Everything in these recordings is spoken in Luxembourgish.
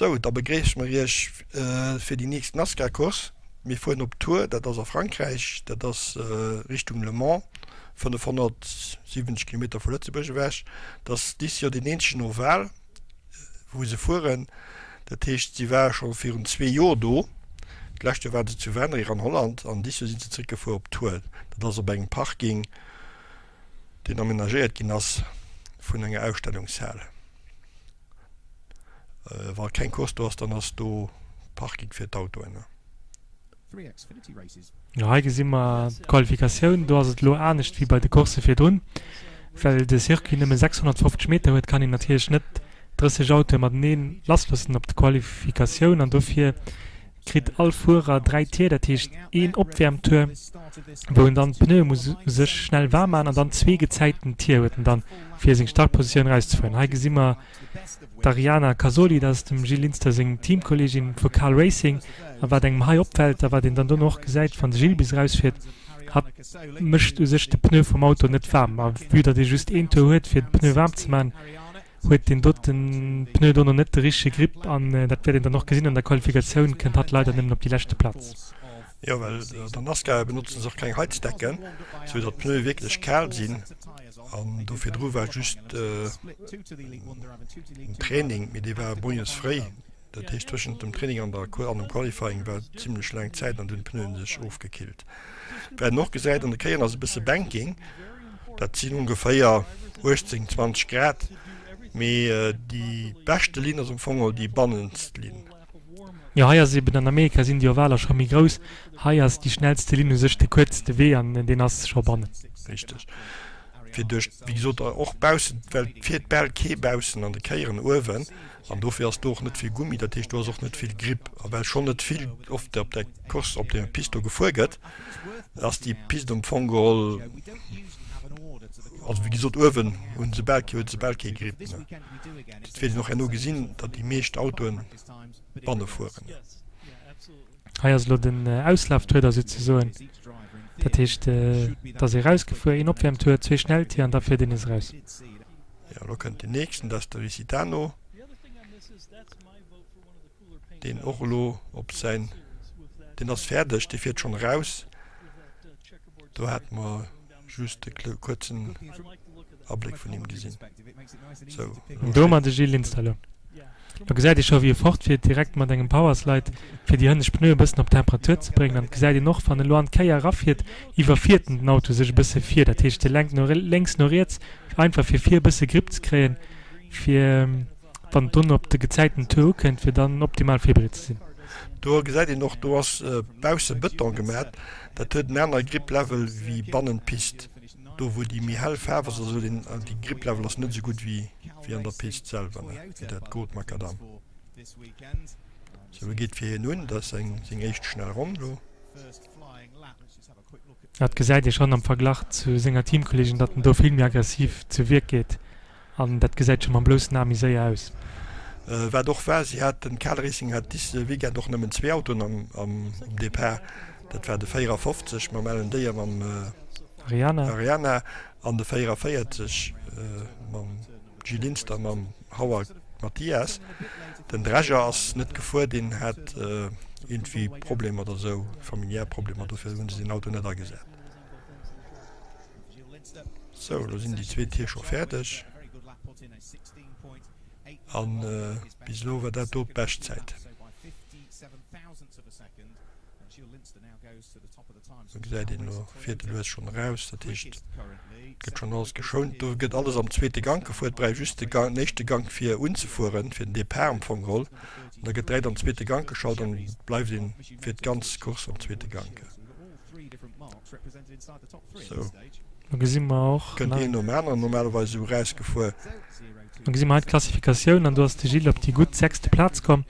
Sou, da begréisse mer iech fir déi nächst NASCAR-Course. Mir fueren op Tours, dat ass a Frankräich, dat ass Richtung Le Mans, 570 Kilometer vu Lëtzebuerg ewech. Dat ass dis Joer deen eenzegen Oval, wou se fueren. Dat heescht, si ware scho virun zwee Joer do. D'lescht Joer ware se zu Venray an Holland an dis Joer si se zeréckgefuer op Tours. Dat ass op engem Parking, deen amenagéiert ginn ass vun enger Ausstellungshal. Wa keng Course do ass, dann ass do Parking fir d'Autoen. Jo, hei gesi mer d'Qualifikatioun. Do ass et elo anescht wéi bei de Coursse virdrun. Well de Circuit nëmme 650 Meter huet, kann een natierlech net 30 Autoe matenee lassloossen op d'Qualifikatioun an dofir kritt all Fuerer 3 Tier, dat heescht een Opwäermtour, wou en dann d'Pneue muss u sech schnell waarm maachen an dann zwee gezäiten Tier huet en dann, fir seng Startpositioun erauszefueren. Hei gesi mer d'Ariana Casoli, dat ass dem Gilles Linster seng Teamkolleegin vu Cal Racing. A wat engem hei opfält a wat een dann dono och gesäit, wann de Gilles bis erausfiert, hatt mécht u sech de Pneu vum Auto net waarm. A vue datt ee just een Tour huet, fir de Pneu waarm ze maachen, huet deen doten Pneu dono net de richtege Grip an dat wäert een dann och gesinn an der Qualifikatioun, kënnt hatt leider nëmmen op déi leschte Plaz. Jo, well an der NASCAR benotzen se och keng Heizdecken, sou datt d'Pneue wierklech kal sinn an do virdru war just en Training, mee dee war moies fréi. Dat heescht tëschent dem Training an der an dem Qualifying war zimlech laang Zäit an dunn d'Pneuen sech ofgekillt. Wat een och gesäit an de Kéieren ass e bësse Banking, dat sinn ongeféier 18, 20 Grad, mee déi beschte Linn ass am Fong geholl déi bannenst Linn. Jo hei ass eben, an Amerika sinn déi Ovaler scho méi grouss, hei ass déi schnellste Linn u sech de kuerzte Wee an deen ass scho bannen. Richteg, fir duerch wéi gesot och baussen, well et fiert bal kee baussen an de Kéieren uewen An dofir ass do och net vill Gummi, dat heescht do ass och net vill Grip. A well schonn net vill oft op där Course, op där Pist do gefuer gëtt, ass déi Pist am Fong geholl, also wéi gesot uewen hu se bal, huet se bal kee Grip. Dat wäert een och herno gesinn, datt déi meescht Autoen banne fueren. Hei ass elo den Auslaftour da souzesoen. Dat heescht, et ass ee rausgefuer, een Opwäermtour, zwee Schnelltier an da fiert een nees eraus. Jo, elo kënnt deen nächsten, dat ass de Risitano, deen och elo op säin, deen ass fäerdeg, dee fiert schonn eraus. Do hate mer just e kuerzen Abléck vun him gesinn. Sou, elo Do mat de Gilles Linster elo. Do gesäit ee scho wéi e fortfiert, direkt mat engem Powerslide, fir déi hënnescht Pneue e bëssen op Temperatur ze bréngen. An et gesäit een och, wann e lo an d'Kéier erafiert, iwwerfiert en den Auto sech e bësse vir. Dat heescht, e lenkt no lénks, no riets, einfach fir vir e bësse Grip ze kréien, fir wann et dono op de gezäiten Tour ukënnt, fir dann optimal virbereet ze sinn. Do gesäit een och, do ass bausse Bëton gemat, dat huet en aner Grip Level wéi bannen d'Pist. Do wou déi méi hell Faarf ass, also deen déi Grip Level ass net esou gutt wéi wéi an der Pist selwer, ne, wéi dat grot Makadam. Sou, elo geet fir hien un, dat ass seng seng éischt schnell Ronn elo. Dat gesäit ee schonn am Verglach zu senger Teamkolleegin, datt en do vill méi aggressiv zu Wierk geet. An dat gesäit scho mam bloussen A méi séier aus. Wat och war, si haten, Cal Racing hat disse Weekend och nëmmen zwee Autoen am am Depart. Dat war de 54 mam Alan Day a mam Ariana. Ariana an de 44 mam Gilles Linster mam Howard Mathias. Den Dreger ass net gefuer, deen hat iergendwéi Problemer oder sou, familiär Problemer, dofir hunn se deen Auto net agesat. Sou, elo sinn déi zwee Tier scho fäerdeg. An bis elo war dat do d'Beschtzäit. Do gesäit een elo fiert e lues schonn eraus, dat heescht et gëtt schonn alles geschount. Do gëtt alles am zweete Gank gefuer, et bräicht just de Gang, den éischte Gank fir unzefueren, fir den Depart am Fong geholl. An da gëtt direkt am zweete Gank geschalt an et bleift een fir d'ganz Course am zweete Gank. Sou. Do gesi mer och. Kënnt een nom aneren normalerweis esou erausgefuer. Do gesi mer hei d'Klassifikatioun an do ass de Gilles op déi gutt sechste Plaz komm.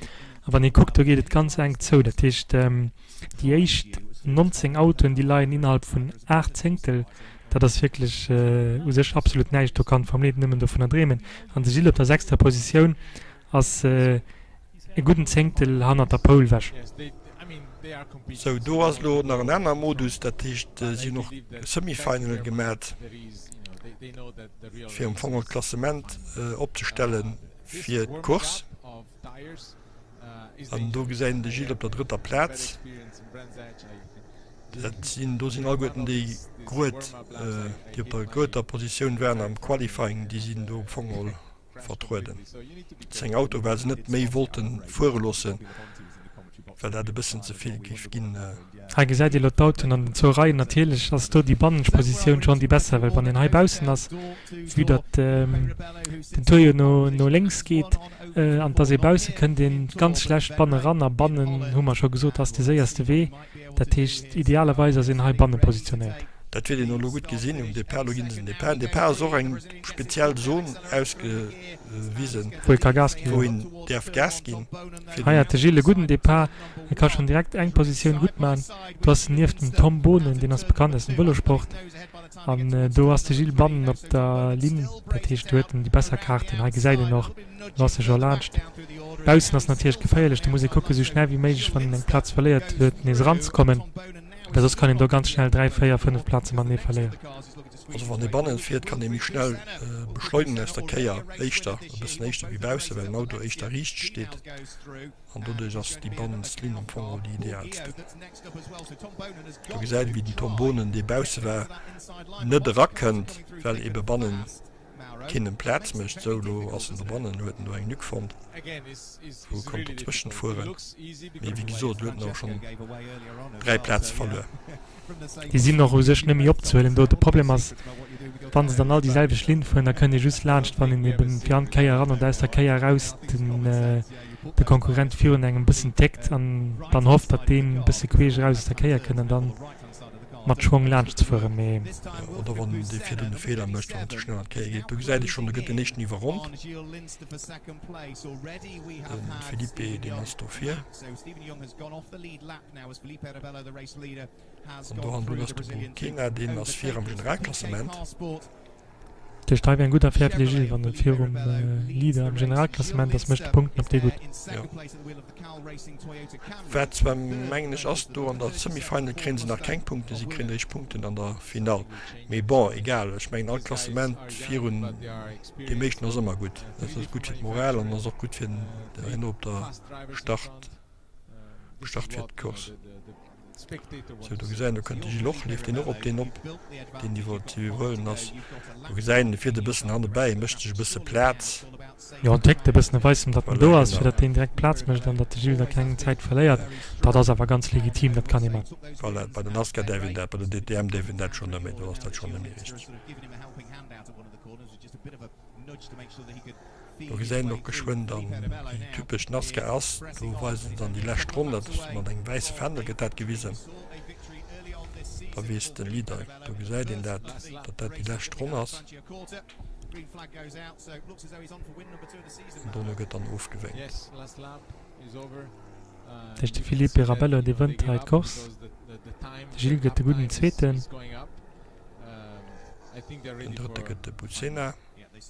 A wann ee kuckt, do geet et ganz enk zou. Dat heescht, déi éischt 19 Autoen, déi leien innerhalb vun 8 Zéngtel. Dat ass wierklech u sech absolut näischt. Do kann d'Formel 1 nëmmen dovunner dreemen. An de Gilles op der sechster Positioun ass e gudden Zéngtel hannert der Pole ewech. Sou, do ass elo nach en aner Modus, dat heescht, si hunn och Semi-Final gemat, fir am Fong och d'Klassement opzestelle fir d'Course. An do gesäit een de Gilles op der drëtter Plaz. Dat sinn, do sinn alleguerten déi Grued, déi op der grueder Positioun waren am Qualifying, déi sinn do am Fong all vertrueden. 10 Autoe well se net méi wollte fuere loossen, well dat e bëssen ze vill géif ginn. Hei gesäit ee lo d'Autoen an den zwou Reien. Natierlech ass do déi bannensch Positioun schonn déi besser, well wann een hei baussen ass, vue datt den Tour jo no lénks geet an et ass ee bausse, kënnt ee ganz schlecht banne ran a bannen, hu mer scho gesot, ass de séierste Wee. Dat heescht, idealerweis ass een hei banne positionéiert. Dat wäert een och elo gutt gesinn um Depart. Elo ginn se den Depart. Den Depart ass och eng speziell Zon ausgewisen, Wou ee ka Gas ginn, wou een däerf Gas ginn. Fir Hei hat de Gilles e gudden Depart. E ka schonn direkt eng Positioun gutt man. Do ass en nieft dem Tom Boonen, deen ass bekannt aus dem Vëlosport. An do ass de Gilles bannen op der Linn, dat heescht do huet en déi besser Kaarten. Hei gesäit een och, do ass e scho laanscht. Baussen ass natierlech geféierlech, do muss ee kucken, esou schnell wéi méiglech, wann een eng Plaz verléiert huet, nees eranzekommen, well soss kann een do ganz schnell 3, 4, 5 Plaze matenee verléieren. Also wann ee bannen fiert, kann ee méi schnell beschleunegen aus der Kéier, éischter, e bëssen éischter wéi baussen, well den Auto éischter riicht steet. An doduerch ass déi bannenst Linn am Fong och déi idealsten. Do gesäit ee wéi den Tom Boonen, dee bausse war, net erakënnt, well ebe bannen keen em Plaz mécht. Sou, elo ass en dobannen, elo huet en do eng Lück fonnt, wou e konnt dozwëschent fueren. Mee wéi gesot, elo huet en awer schonn 3 Plaze verluer. Déi sinn och u sech net méi opzehuelen do. De Problem ass, wa se dann all déi selwecht Linn fueren, da kënnt ee just laanscht, wann een eben fir an d'Kéier eran oder aus der Kéier eraus den de Konkurrent virun engem bëssen téckt an dann hofft, datt deen e bësse queesch eraus aus der Kéier kënnt an dann mat Schwong laanscht ze fueren. Mee. Oder wann dee virdrun e Feeler mécht, wann en ze schnell an d'Kéier geet. Do gesäit ee schonn, do gëtt den éischten iwwerronnt. De Felipe, deen ass do vir. An do hannendrun ass de Burkina, deen ass vir am Generalklassement. Dat heescht, hei wär eng gutt Affär fir de Gilles, wann e virum Leader am Generalklassement ass, mécht de Punkten op dee gutt. Jo. Wat zwar mengen ech ass, do an der Semi-Final kréien se nach keng Punkten, si kréien eréischt Punkten an der Finall. Mee bon, egal, ech mengen all Klassement virun deem éischten ass ëmmer gutt. Dat ass gutt fir d'Moral an ass och gutt fir herno op der Start. Start fir d'Course. Sou, do gesäit een, do kënnt de Gilles och, leeft deen och op deen op, deen iwwer ze iwwerhuelen ass. Do gesäit een, e fiert e bëssen hannebäi, mécht sech e bësse Plaz. Jo, en téckt e bëssen, e weist em, datt en do ass, fir datt deen direkt Plaz mécht an datt de Gilles da keng Zäit verléiert. Dat ass awer ganz legitim, dat kann ee man. Voilà, bei der Nascar däerf een dat, bei der DTM däerf een dat schonn net méi, do ass dat schonn net méi richteg. Do gesäit een och geschwënn dann wéi typesch Nascar ass. Do weisen se dann déi lescht Ronn, dat ass mat engem wäisse Fändel gëtt dat gewisen. Da weess de Leader, do gesäit een dat, datt dat déi lescht Ronn ass. An dono gëtt dann ofgewénkt. Dat heescht de Filipe Rabello dee wënnt hei d'Course, de Gilles gëtt de gudden Zweeten. Den Drëtte gëtt de Buzena. An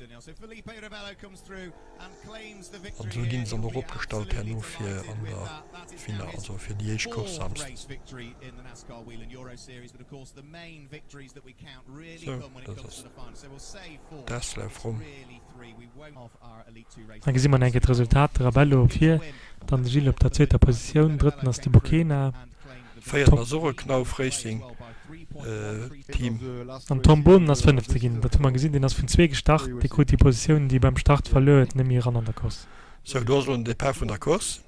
esou ginn se dann och opgestallt herno fir an der Final, also fir déi éischt Course Samsden. Sou, dat ass d'Auslaufronn. Hei gesi mer nach eng Kéier d'Resultat, de Rabello vir, dann de Gilles op der zweeter Positioun, drëtten ass de Bukena. Véierten ass och e Knauf Racing Team. An Tom Boonen ass Fënnefte ginn. Dat hu mer gesinn, deen ass vun zwee gestart. Dee krut déi Positioun, déi e beim Start verluer huet, net méi eran an der Course. Sou, do ass elo den Depart vun der Course.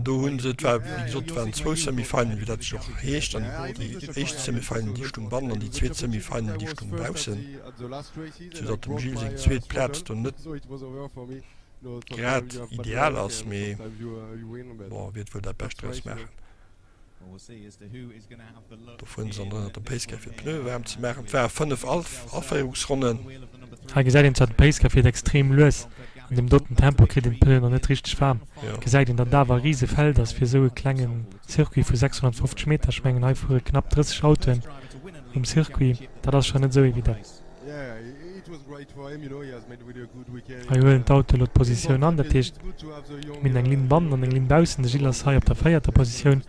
Do hu se, et war wéi gesot, et waren zwou Semi-Finalen, wéi dat sech och heescht. An déi éischt Semi-Final, déi stung bannen an déi zweet Semi-Final, déi stung baussen, soudatt dem Gilles seng zweet Plaz do net grad ideal ass, mee bon, e wäert wuel dat Bescht draus maachen. Do fueren se dann ënnert dem Pace Car fir d'Pneue waarm ze maachen. Et ware 5 Aféierungsronnen. Hei gesäit een zwar, de Pace Car fiert extrem lues. An deem doten Tempo kritt een d'Pneuen nach net richteg waarm. Gesäit een, datt et awer e rise Feld ass fir esou e klenge Circuit vu 650 Meter. Ech mengen hei fuere knapp 30 Autoen um Circuit, dat ass schonn net esou evident. Hei huelen d'Autoe lo d'Positioun an, dat heescht mir hunn eng Linn bannen an eng Linn baussen. De Gilles ass hei op der véierter Positioun,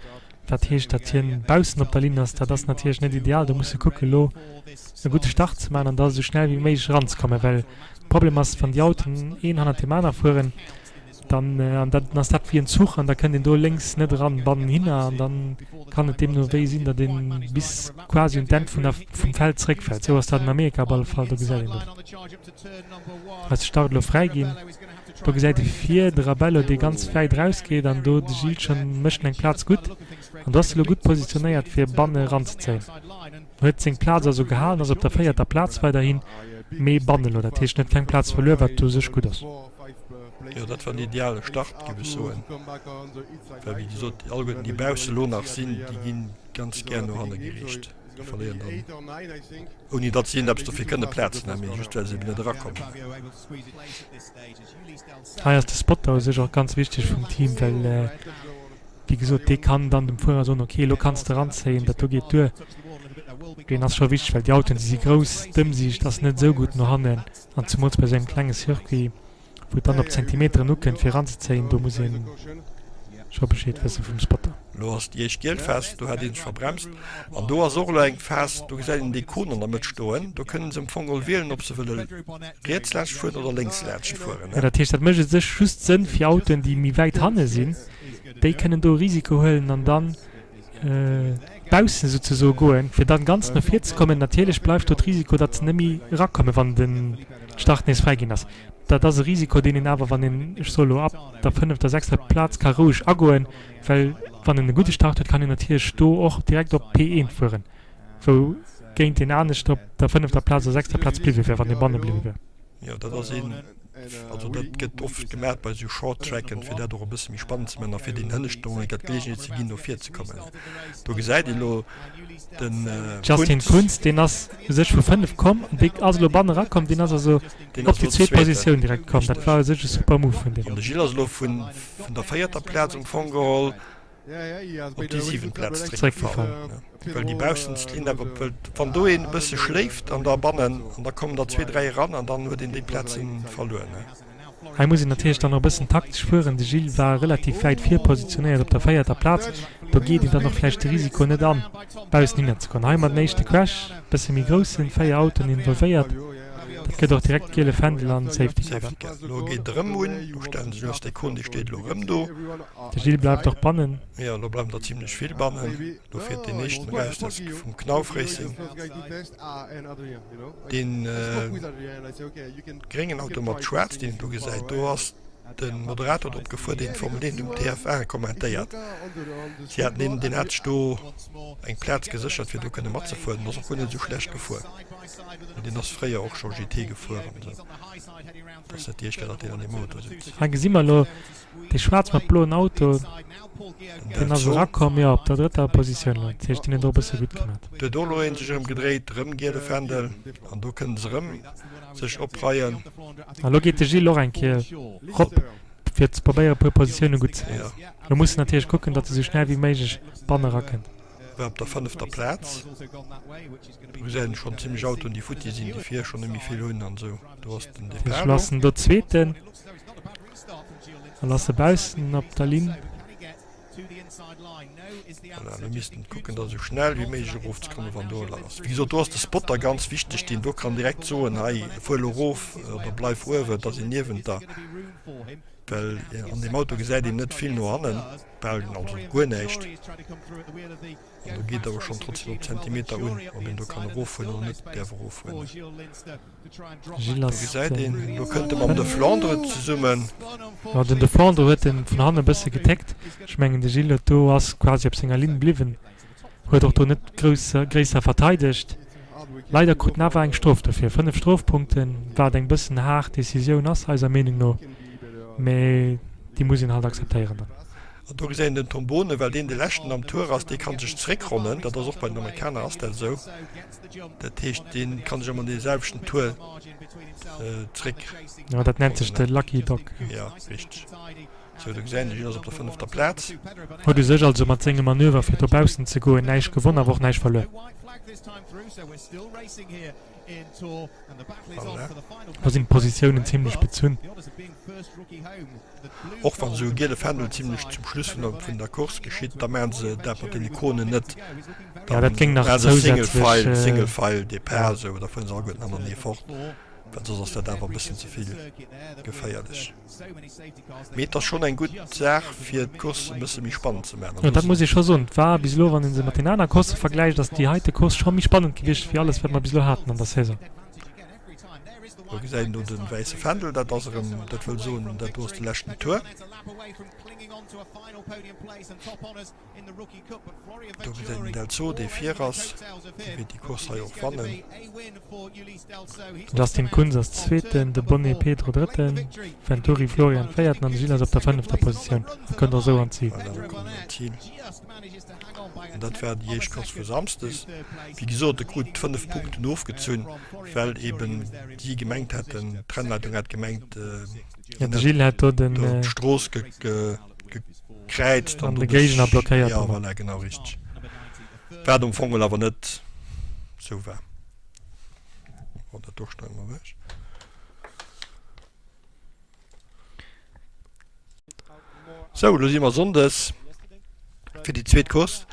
wat heescht, datt hien baussen op der Linn ass. Dat ass natierlech net ideal, do muss e kucke lo e gudde Start ze maachen an da esou schnell wéi méiglech eranzekommen, well de Problem ass, wann déi Autoen een hannert deem aner fueren. Dann an dann ass dat wéi en Zuch an da kënnt een do lénks net eran, bannen hinner an dann kann et deemno wéi sinn, datt een bis quasi un d'Enn vun der vum Feld zeréckfält. Sou ass dat an Amerika op alle Fall, do gesäit een dat. Ass de Start elo fräi ginn. Do gesäit ee vir de Rabello dee ganz wäit erausgeet an do de Gilles schonn mécht en eng Plaz gutt an do ass e lo gutt positionéiert fir banne eranzezéien. Huet seng Plaz also gehalen, ass op der véierter Plaz weiderhin, mee bannen elo, dat heescht en huet keng Plaz verluer, wat u sech gutt ass. Jo, dat war en ideale Start, géif ech soen, well wéi gesot, alleguerten déi bausse lo nach sinn, déi gi ganz gär no hanne geriicht. Déi verléieren dann, ouni datt si iergendeppes dofir kënne, Plazen, mee just well se eben net erakommen. Hei ass de Spotter u sech och ganz wichteg vum Team, well wéi gesot, dee kann dann dem Fuerer soen, ok, elo kanns de eranzéien, dat do geet duer. Deen ass scho wichteg, well déi Autoen, déi si grouss, d'Ëmsiicht ass net esou gutt no hannen an zemools bei esou engem klenge Circuit, wou et dann op d'Zentimeteren ukënnt fir eranzezéien, do muss ee scho Bescheed wësse vum Spotter. Elo ass déi éischt giel Phas, do hat ee sech verbremst an do ass och elo eng Phas, do gesäit een dee Kon an der Mëtt stoen, do kënnen se am Fong geholl wielen, ob se wëlle riets laanscht fueren oder lénks laanscht fueren. Jo, dat heescht, dat mécht u sech just Sënn fir Autoen, déi méi wäit hanne sinn, déi kënnen do e Risiko huelen an dann baussen souzesoe goen, fir dann ganz no vir ze kommen. Natierlech bleift do d'Risiko, datt se net méi erakommen, wann de Start nees fräi ginn ass. Dat ass e Risiko, deen een awer, wann een, ech soe lo, ab der fënnefter, sechster Plaz ka roueg agoen, well wann en e gudde Start huet, kann een natierlech do och direkt op P1 fueren, wou géint een anescht op der fënnefter Plaz oder sechster Plaz bliwwe wär, wann ee banne bliwwe wär. Jo, dat ass een, also dat gëtt oft gemaach bei esou Shorttracken, fir dat och e bësse méi spannend ze maachen a fir den Hënneschten och eng Kéier d'Geleegenheet ze ginn, no vir ze kommen. Do gesäit ee lo den Justin Kunz, deen ass u sech vu 5 komm an dee ass elo banne erakomm, deen ass also op déi zweet Positioun direkt komm. Dat war u sech e super Move vun deem. An de Gilles ass elo vun der véierter Plaz am Fong geholl op déi siwent Plaz zeréckgefall, well déi baussenst Linn awer, well wann do een e bësse schléift an da bannen an da kommen der zwee, dräi eran an dann huet een déi Plaze verluer. Hei muss een natierlech dann och e bëssen taktesch fueren. De Gilles war relativ wäit vir positionéiert op der véierter Plaz. Do geet een dann och vläicht de Risiko net an, baussen hinner ze goen. Hei mat den éischte Crash, bësse méi groussen, 4 Autoen involvéiert. Dat gëtt och direkt giele Fändel an Safety Car. Safety Car. Elo geet erëm un. Elo stellen sech lues de Kohn, dee steet elo erëm do. De Gilles bleift och bannen. Jo, elo bleiwen der zimlech vill bannen. Do fiert deen éischten eraus, dat ass vum Knauf Racing. Dee gréngen Auto mat schwaarz, deen een do gesäit, do ass de Moderator drop gefuer, deen d'Formel 1 um TF1 kommentéiert. Si haten een, deen hat sech do eng Plaz geséchert, fir do kënne matzefueren. Ass och guer net esou schlecht gefuer, mee deen ass fréier och scho GT gefuer an esou. Ass net déi éischt Kéier, datt deen an deem Auto sëtzt. Hei gesi mer elo Dee schwaarz mat bloen Auto, deen ass erakomm, jo, op der drëtter Positioun elo. Dat heescht, deen huet och e bësse gutt gemat. Do huet och elo een sech erëm gedréit, erëm giele Fändel, an do kënne se erëm sech opreien. An elo geet de Gilles och eng Kéier rop, fir ze probéieren, e puer Positioune gutt ze maachen. Elo muss en natierlech kucken, datt e sou schnell wéi méiglech banne erakënnt. War op der fënnefter Plaz. Do gesäit een schonn zimlech Autoen, déi futti sinn, déi vir schonn net méi vill hunn an esou. Do ass den Depart elo. Elo ass en do Zweeten. An ass e baussen op der Linn. Voilà, lo misst en kucken, dass esou schnell wéi méiglech erofzekommen, wann do e Lach ass. Wéi gesot, do ass de Spotter ganz wichteg, deen do kann direkt soen, hei fuer elo erof oder bleif uewen, et ass een niewent der. Well an deem Auto gesäit een net vill no hannen, bal also guer näischt. An do geet et awer schonn trotzdem op d'Zentimeter un, ob een do kann eroffueren oder net däerf eroffueren. Gilles Do ass gesäit den een, do kënnt e mam De Flandre zesummen. Jo, den De Flandre huet en vun hanne e bësse getéckt. Ech mengen de Gilles huet do, ass quasi op senger Linn bliwwen, huet och do net grouss, gréisser verteidegt. Leider krut en awer eng Strof dofir, 5 Strofpunkten, wat eng bëssen haart Decisioun ass eiser Meenung no, mä déi muss een halt akzeptéieren dann. An do gesäit een den Tom Boonen, well deen de leschten am Tour ass, dee kann sech zeréckronnen. Dat ass och bei den Amerikaner ass dat esou. Dat heescht, dee kann sech ëmmer dee selwechten Tour zeréck. Jo, dat nennt sech de Lucky Dog. Jo, richteg. Sou, do gesäit een, de Gilles ass op der fënnefter Plaz. Huet u sech also mat sengem Manöver fir dobaussen ze goen näischt gewonn, awer och näischt verluer. Voilà. Do sinn d'Positiounen zimlech bezunn. Och wann esou e giele Fändel zimlech zum Schluss vun der Course geschitt, da maachen se dat mat den Ikonen net. Ja, dat géing nach zousätzlech. Single Single File Départ, esou, da fueren se alleguerten hannertenee fort. Well soss ass dat awer e bëssen ze vill geféierlech. Mee et ass schonn eng gutt Saach fir d'Course e bësse méi spannend ze maachen. Jo, dat muss ee scho soen. Et war bis elo, wann ee se mat den aner Coursse vergläicht, ass déi heite Course scho méi spannend gewiescht wéi alles wat mer bis elo haten an der Saison. Do gesäit een do de wäisse Fändel, dat ass erëm, dat wëll soen, dat do ass de leschten Tour. Do gesäit een den Delzo, dee vir ass, dee wäert déi Course hei och wannen. Den Justin Kunz ass Zweeten, de Bonnet Pedro Drëtten, Venturi Florian Véierten an de Gilles ass op der fënnefter Positioun a kënnt och esou an d'Zil. Voilà, kommen an d'Zil. An dat war déi éischt Course vu Samsdes. Wéi gesot, e krut 5 Punkten ofgezunn, well eben si gemengt hätten, d'Rennleitung hätt gemengt, hien hätt do d'Strooss gekräizt an de Géigner blockéiert. Jo, voilà, genau richteg. Wat am Fong awer net sou war. Bon, dat do schneide mer ewech. Sou, elo si mer Sonndes fir déi zweet Course.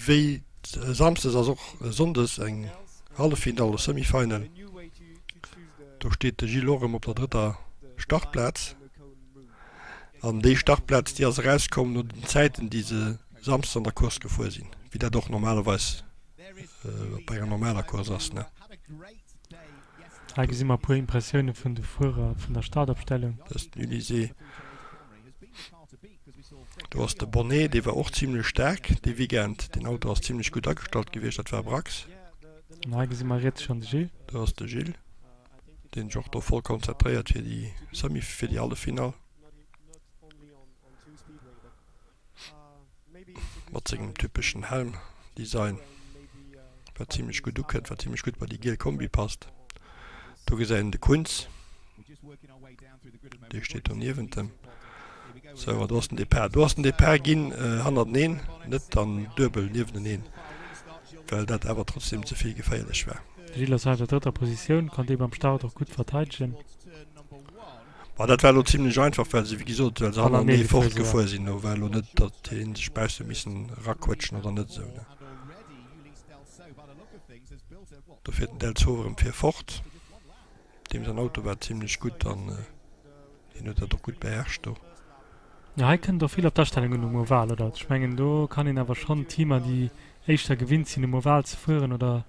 Wéi Samsdes ass och Sonndes eng Halleffinall oder Semi-Final. Do steet de Gilles och erëm op der drëtter Startplaz. An déi Startplaz, déi ass erauskomm no den Zäiten, déi se Samsdes an der Course gefuer sinn, wéi dat och normalerweis bei enger normaler Course ass. Hei gesi mer e puer Impressioune vun de Fuerer vun der Startopstellung. Dat ass den Ulysse. Do ass de Bonnet, dee war och zimlech staark dee Weekend. Deen Auto ass zimlech gutt agestallt gewiescht, dat war Brax. An hei gesi mer riets schonn de Gilles. Do ass de Gilles, deen sech och do voll konzentréiert fir déi Semi, fir déi Halleffinall. Mat sengem typeschen Helm-Design, wat zimlech gutt ukënnt, wat zimlech gutt bei déi giel Kombi passt. Do gesäit een de Kuntz, dee steet do niewent em. Sou, an do ass den Depart. Do ass den Depart ginn hannerteneen, net dann duebel niewenteneen, well dat awer trotzdem ze vill geféierlech war. De Gilles ass hei op der drëtter Positioun, konnt dee beim Start och gutt verteidegen. Ma dat war elo zimlech einfach, well se wéi gesot, well se hannerenee fortgefuer sinn. Do war elo net, datt hie sech bausse missen eraquëtschen oder net esou, ne. Do fiert den Delzhove erëm vir fort. Deem säin Auto war zimlech gutt an hien huet dat och gutt beherrscht do. Jo, hei kënnt och vill op d'Astellung un um Oval, oder? Ech mengen, do kann een awer schonn Teamer, déi éischter gewinnt sinn um Oval ze fueren oder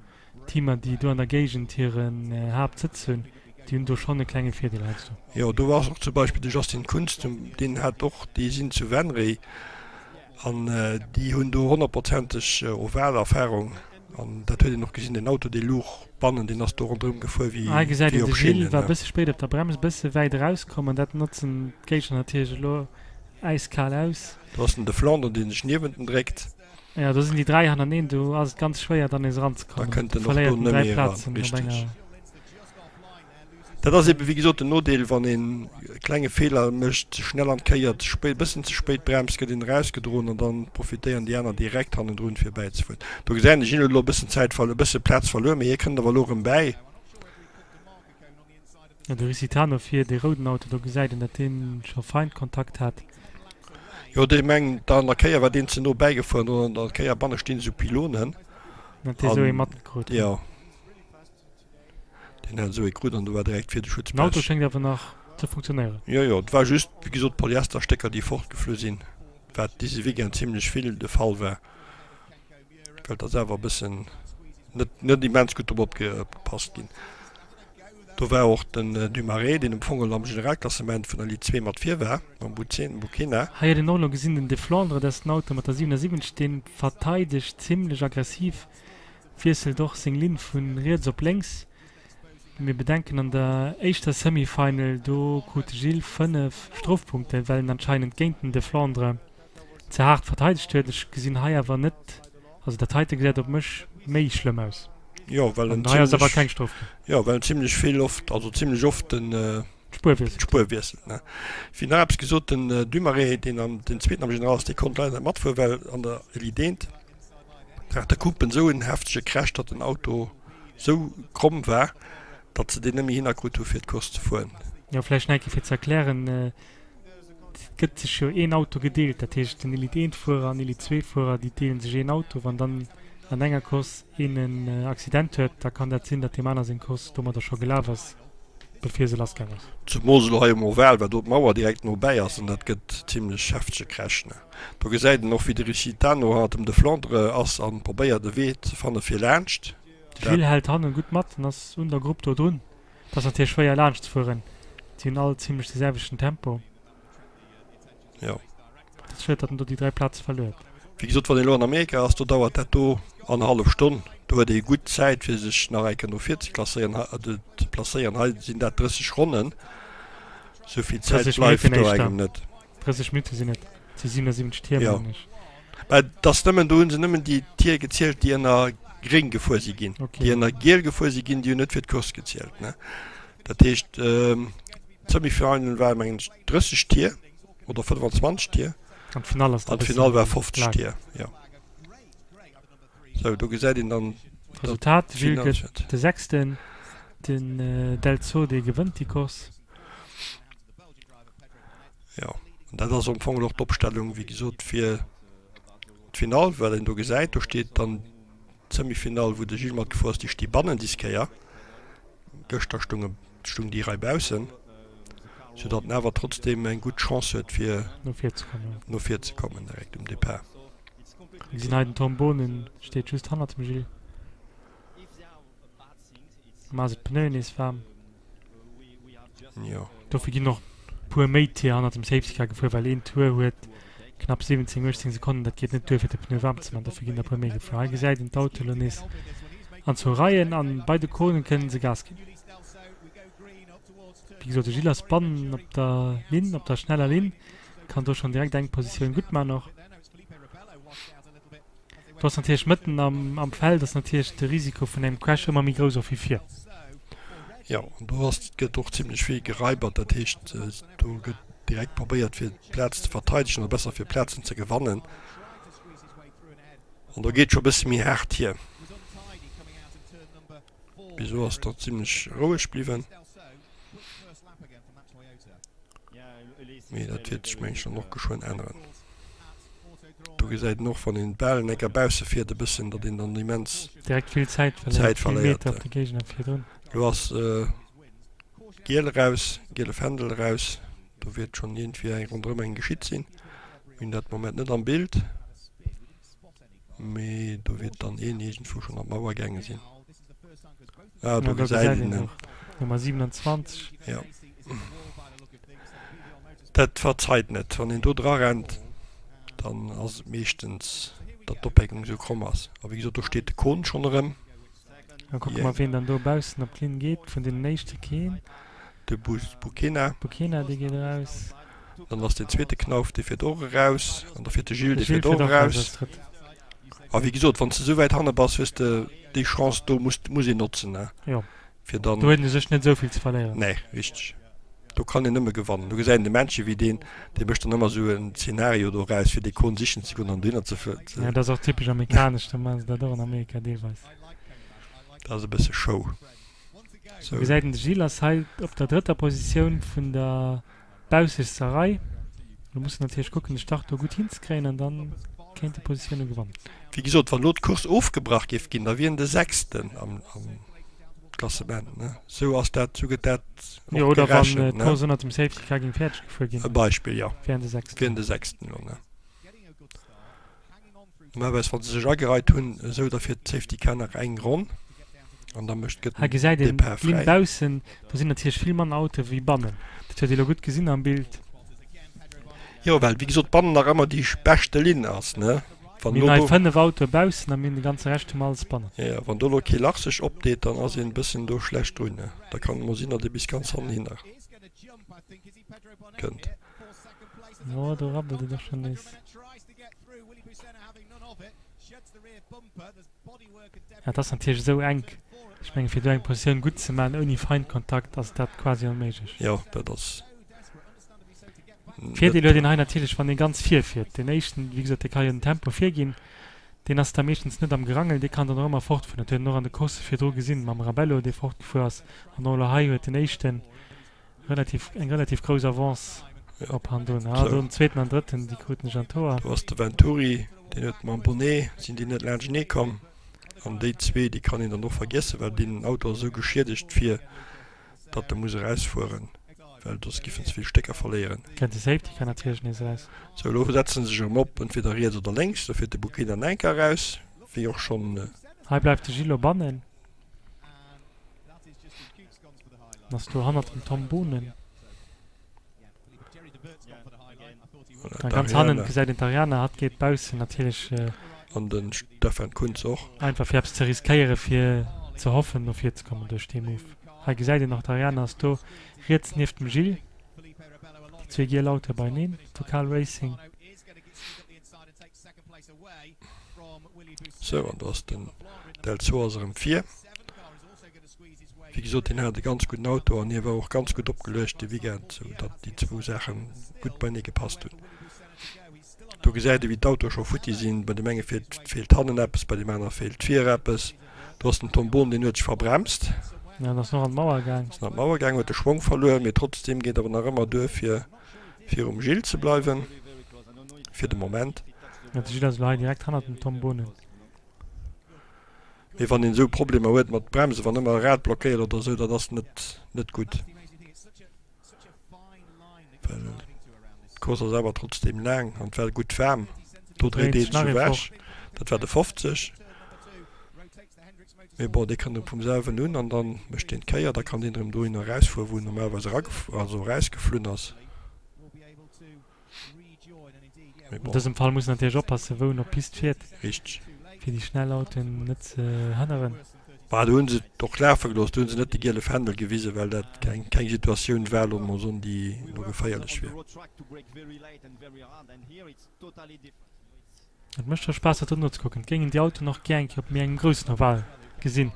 Teamer, déi do an der Géigend hiren Haaptsëtz hunn, déi hunn do schonn e klenge Virdeel heiansdo. Jo, do ass och zum Beispill de Justin Kunz, deen hat och, déi sinn zu Venray an déi hunn do honnertprozenteg Oval-Erfarung an dat huet een och gesinn, deen Auto, dee luch bannen, deen ass do ronderëm gefuer wéi Hei gesäit een, op de Gilles Schinnen. war e bësse spéit op der Brems, e bësse wäit erauskomm an dat notzen d'Géigner natierlech elo äiskal aus. Do ass den De Flandre, dee sech niewent en dréckt. Jo, do sinn déi 3 hannerteneen, do ass et ganz schwéier dann nees Da eranzekommen. kënnt Do en och do verléiert en net 3 méi eran, Plazen op richteg. enger. Dat ass eben, wéi gesot, den Nodeel, wann een e klenge Feeler mécht, ze schnell an d'Kéier, ze spéit, e bëssen ze spéit bremst, gëtt een erausgedroen an dann profitéieren déi aner direkt hannendrun, fir bäizefueren. Do gesäit een, de Gilles huet elo e bëssen Zäit verluer, e bësse Plaz verluer, mee hie kënnt awer elo erëm bäi. Jo, de Risitano vir, dee rouden Auto, do gesäit een, datt dee scho Feindkontakt hat. Jo, dee mengt, da an der Kéier war deen ze no bäigefuer an do an der Kéier banne stinn esou Pylonen. Datt dee esou ee matkrut. Jo, deen hat esou ee krut an do war direkt vir de Den Auto Schutzblech. schéngt awer nach ze funktionéieren. Jo, jo, et war just, wéi gesot, Polyesterstécker, déi fortgeflu sinn, wat dise Weekend zimlech vill de Fall war, well et ass awer e bëssen net, net immens gutt drop opgepasst ginn. Do war och den Dumarey, deen am Fong am Generalklassement vun der Elite 2 mat vir war, mam Bukena. Hei huet een och elo gesinn, den Deflandre, dat ass den Auto mat der 77, dee verteidegt zimlech aggressiv, wiesselt och seng Linn vu riets op lénks. Mir bedenken, an der éischter Semi-Final, do krut de Gilles 5 Strofpunkten, well en anscheinend géint den Deflandre ze haart verteidegt huet. Ech gesinn hei awer net. Also dat heite gesäit op mech méi schlëmm aus. Jo, well en An hei ass awer zimlech, keng Strof ginn. jo, well en zimlech vill oft, also zimlech oft den, D'Spuer wiesselt. d'Spuer wiesselt, ne. Wéi nach eppes gesot, den Dumarey, deen am, den zweeten am General ass, dee konnt leider net matfueren, well an der Elite eent hat de Coupe esou en heftege Crash, datt den Auto esou kromm war, datt se deen net méi hinnerkrut hu fir d'Course ze fueren. Jo, vläicht nach eng Kéier fir ze erklären, Et gëtt sech jo een Auto gedeelt, dat heescht den Elite 1 Fuerer an Elite 2 Fuerer, déi deelen sech een Auto. Wann dann an enger Course een en Accident huet, da kann dat sinn, datt deem aner seng Course domadder scho gelaf ass. bevir se lass gaang ass. Zemools elo hei um Oval, well do d'Mauer direkt nobäi ass an dat gëtt zimlech heftege Crash. Do gesäit een och wéi de Riccitano hannert dem Deflandre ass an probéiert e Wee ze fanne fir laanscht. De Gilles hält hannen gutt mat an ass un der Grupp do drun. Et ass natierlech schwéier laanscht ze fueren, si hunn all zimlech de selwechten Tempo. Jo. Et ass schued, datt en do déi 3 Plaze verluer huet. Wéi gesot, wann een elo an Amerika ass, do dauert dat do annerhallef Stonn. Do huet ee gutt Zäit fir sech nach eng Kéier no vir ze klasséieren, ze placéieren. Hei sinn dat 30 Ronnen. Sou vill Zäit 30 bleift Minutten do éischter. engem net. 30 Minutte sinn et, et si 77 Tier, Jo. mengen ech. Mä et ass nëmmen, do hu se nëmmen déi Tier gezielt, déi ënner gréng gefuer si ginn. Okay. Déi ënner giel gefuer si ginn, déi hunn net fir d'Course gezielt, ne. Dat heescht, d'Semifinale war mengen ech 30 Tier oder 25 Tier. An d'Finall ass da An d'Finall war bëssen 50 laang. Tier, jo. Sou, do gesäit een dann, datt Resultat, de Gilles d'Finall gëtt huet. de Sechsten, den Del Zode gewënnt déi Course. Jo, an dat ass am Fong och d'Opstellung, wéi gesot, fir d'Finall, wat een do gesäit. Do steet dann d'Semifinall, wou de Gilles matgefuer ass, déi sti bannen dis Kéier. Gëschter stounge, stung déi Rei baussen, soudatt en awer trotzdeem eng gutt Chance huet, fir No vir ze kommen, jo. no vir ze kommen direkt um Depart. Mir gesinn hei den Tom Boonen steet just hannert dem Gilles. Maa se d'Pneuen nees waarm. Jo. Dofir ginn och puer méi Tier hannert dem Safety Car gefuer, well een Tour huet knapp 17, 18 Sekonnen, dat geet net duer fir de Pneu waarm ze man. Dofir ginn der puer méi gefuer. Hei gesäit een d'Autoe lo nees an zwou Reien an bei de Konen kënnen se Gas ginn. Wéi gesot, de Gilles ass bannen op der Linn, op der schneller Linn, kann do schonn direkt eng Positioun gutt man och. Do ass natierlech mëtten am, am Feld ass natierlech de Risiko vun engem Crash ëmmer méi grouss och wéi vir. Jo, an do ass, gëtt och zimlech vill geraibert. Dat heescht, do gëtt direkt probéiert fir d'Plaz ze verteidegen oder besser fir Plazen ze gewannen. An do geet scho bësse méi haart hier. Bis elo ass dat zimlech roueg bliwwen. Mee dat wäert sech meng ech dann och geschwënn änneren. Do gesäit een och wann een bal en Ecker bausse fiert e bëssen, datt een dann immens Direkt vill Zäit verléiert, Zäit vill verléiert. Meter op de Géigner virdrun. Elo ass giel eraus, giele Fändel eraus, do wäert schonn iergendwéi eng ronderëm eng geschitt sinn. Mir hunn dat Moment net am Bild. Mee do wier dann een iergendwou schonn an d'Mauer gaange sinn. Ah, do gesäit een en. Nummer 27. Jo. Dat verzeit net. Wann een do dra rennt, dann ass et meeschtens, datt d'Ophängung esou kromm ass. A wéi gesot, do steet de Kohn schonn erëm. Da kucke mer, wien dann do baussen op d'Linn geet. Vun deenen éischte keen. De Bukena. Bukena, dee geet eraus. Dann ass deen zweete Knauf, dee fiert och eraus. An da fiert de Gilles, dee fiert och eraus. A wéi gesot, wann s de esou wäit hanne bass, hues de déi Chance do, muss muss een notzen, ne? Jo. Fir dann. Do huet een u sech net esou vill ze verléieren. Nee, richteg. Do kann een nëmme gewannen. Do gesäit een de Männche wéi deen, dee mécht dann ëmmer esou en Zenario doraus, fir dee Kohn sichen ze goen an dohinner ze. Ja, dat ass och typesch amerikanesch, do maache se dat och an Amerika deelweis. Dat ass e bësse Show. Do gesäit een de Gilles ass hei op der drëtter Positioun vun der baussechtster Rei. Lo muss en natierlech kucken de Start do gutt hinzekréien an dann kéint e Positioune gewannen. Wéi gesot, wann elo d'Course ofgebrach géif ginn, da wier en de Sechsten am Klassement, ne? Sou ass dat, sou gëtt dat och Jo, oder wann gerechent, ne? d'Course ënnert dem Safety Car géing fäerdeg gefuer ginn, E Beispill, jo. wier en de Sechsten. Wier en de Sechsten elo, ne? Normalerweis wann se sech agereit hunn, esou, da fiert d'Safety Car nach eng Ronn an da mécht gëtt Hei den gesäit een Depart d'Linn fräi. baussen, do sinn natierlech vill manner Autoe wéi bannen. Dat huet ee lo gutt gesinn am Bild. Jo, well wéi gesot bannen nach ëmmer déi beschte Linn ass, ne? Wann Mir hunn lo hei do. 5 Autoe baussen a mir hunn de ganze Rescht hu mer alles bannen. Jo, wann do lo kee Lach sech opdeet, dann ass een e bëssen do schlecht drun, ne? Da kann et mol sinn, datt ee bis ganz hannen hinner kënnt. Jo, do rabbelt et och schonn nees. Ja, et ass natierlech esou enk. Ech mengen, fir do eng Positioun gutt ze maachen ouni Feindkontakt, ass dat quasi onméiglech. Jo, dat ass net. Virdeel huet een hei natierlech, wann ee ganz vir fiert. Deen éischten, wéi gesot, dee ka jo den Tempo virginn. Deen ass da meeschtens net am Gerangel, dee kann dann och ëmmer fortfueren. Dat huet een och an de Coursse virdru gesinn, mam Rabello, dee fortgefuer ass. An och elo hei huet den éischten Relativ, eng relativ grouss Avance op hannendrun. Ah, do den zweeten an drëtten, déi kruten ech an d'Hoer. Do ass de Venturi, deen huet mam Bonnet, sinn déi net laanschtenee komm. An déi zwee, déi kann een dann och vergiessen, well deenen Auto ass esou geschiedegt vir. Datt e muss erausfueren, well soss giff en ze vill Stécker verléieren. Kënnt de Safety Car natierlech nees eraus. Sou, elo setze se sech erëm op, entweder riets oder lénks. Do fiert de Bouquet dann eng Kéier eraus, wéi och schonn. Hei bleift de Gilles bannen. En ass do hannert dem Tom Boonen. A ganz hannen gesäit een d'Ariana, hatt geet baussen natierlech. An de Stefan Kuntz och. Einfach fir eppes ze riskéieren, fir ze hoffen no vir ze kommen duerch dee Move. Hei gesäit een nach, d'Ariana ass do riets nieft dem Gilles. Déi zwee giel Autoe beieneen, Total Racing. Sou, an do ass den Delzo ass erëm vir. Wéi gesot, hien hat e ganz gudden Auto an hie war och ganz gutt opgeluecht dee Weekend, sou datt déi zwou Saache gutt beienee gepasst hunn. Do gesäit ee wéi d'Autoe scho futti sinn. Bei deem enge feelt feelt hannen eppes, bei deem anere feelt vir eppes. Do ass den Tom Bohn, deen huet sech verbremst. Ja, an ass nach an d'Mauer gaang. Ass nach an d'Mauer gaang, huet de Schwong verluer, mee trotzdeem geet awer nach ëmmer duer fir virum Gilles ze bleiwen, fir de Moment. Ja, de Gilles ass elo hei direkt hannert dem Tom Boonen. Mee wann een esou Problemer huet mat Bremsen, wann ëmmer e Rad blockéiert oder esou, dat ass net net gutt. Well d'Course ass awer trotzdeem laang an et war gutt waarm. Do dréit ee sech ewech. Dat war de 50. Mee bon, dee kënnt erëm vum selwen un an da mécht deen d'Kéier. Da kann deen erëm dohinner erausfueren, wou en normalerweis eragef also erausgeflunn ass. An dësem Fall muss en natierlech oppassen, wou en op d'Pist fiert, Richteg. fir déi schnell Autoen net ze hënneren. Bah, do hu se et och lafe gelooss, do hu se net de giele Fändel gewisen, well dat keng, keng Situatioun war, loosse mer soen, déi elo geféierlech wier. Et mécht scho Spaass dat do nozekucken. Et géingen déi Autoen och gär eng Kéier op méi engem groussen Oval gesinn,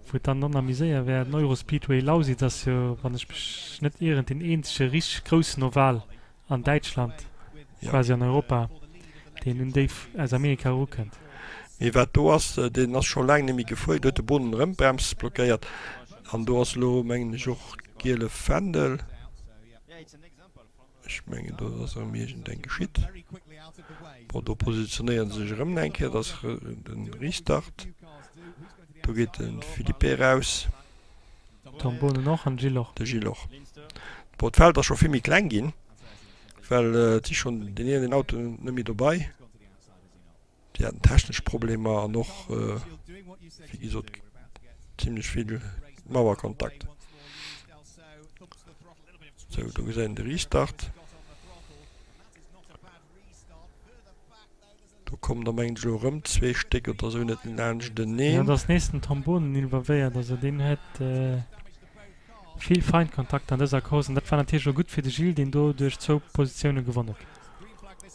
wou et dann och nach méi séier wär. Den Eurospeedway Lausitz ass jo, wann ech mech net ieren, deen eenzege richteg groussen Oval an Däitschland, quasi an Europa, deen un déi aus Amerika erukënnt. Mee wat do ass, deen ass scho laang net méi gefuer, do huet de Boden erëm d'Brems blockéiert an do ass elo, mengen ech, och giele Fändel. Ech mengen do ass erëm iergendeng geschitt. Bon, do positionéiere se sech erëm eng Kéier, dat ass de Restart. Do geet de Philippe eraus. Tom Boonen och an de Gilles och. De Gilles och. Bon, d'Feld ass scho vill méi kleng ginn, well et si schonn deen een an deen Auto net méi dobei. Déi haten technesch Problemer an och, wéi gesot, zimlech vill Mauerkontakt. Sou, do gesäit een de Restart. Do kommen der mengen ech elo erëm zwee Stéck oder sou net laanschteneen. Jo, do ass nees den Tom Boonen involvéiert. Also deen huet vill Feindkontakt an dëser Course an dat war natierlech och gutt fir de Gilles, deen do duerch zwou Positioune gewonne huet.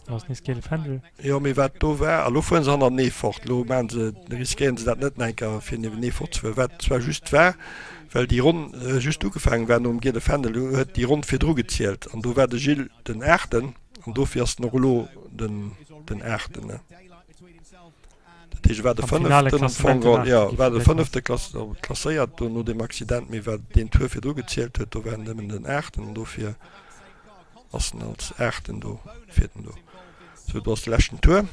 Do ass nees giele Fändel. Jo, mee wat do war, a lo fueren se hannertenee fort, lo maachen se, riskéieren se dat net nach eng Kéier fir niewenee fortzefueren. Wat zwar just war, well déi Ronn just ugefaangen war nom giele Fändel, huet déi Ronn virdru gezielt an do war de Gilles den Aachten an dofir ass en och elo den den Aachten. Dat heescht, e war de Fënneften am Fong geholl, jo, war de Fënnefte klasséiert do no deem Accident, mee wat deen Tour virdru gezielt huet, do war en nëmmen den Aachten an dofir Ass en als Aachten do, fiert en do. Sou, do ass de leschten Tour.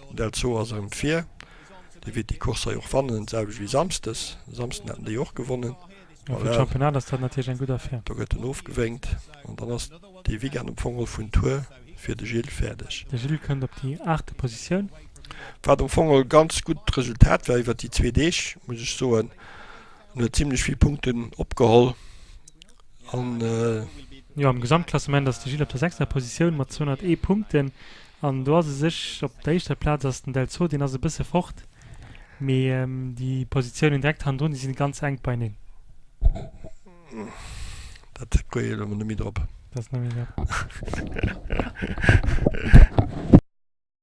Den Delzo ass erëm vir. Dee wäert déi Course hei och wannen, d'selwecht wéi Samsdes. E Samsden haten déi och gewonnen. Jo, fir d'Championnat ass dat natierlech eng gutt Affär. Do gëtt en ofgewénkt an dann ass dee Weekend am Fong och vun Tour fir de Gilles fäerdeg. De Gilles kënnt op déi aachte Positioun. Wat am Fong e ganz gutt Resultat war iwwer déi zwee Deeg, muss ech soen. En huet zimlech vill Punkten opgeholl. An. Jo, am Gesamtklassement ass de Gilles op der sechster Positioun mat 201 Punkten. An do ass e sech, op der éischter Plaz ass den Delzo, deen ass e bësse fort, mee déi Positiounen direkt hannendrun, déi sinn ganz enk beieneen. Dat goe elo net méi drop. Dat ass net méi drop.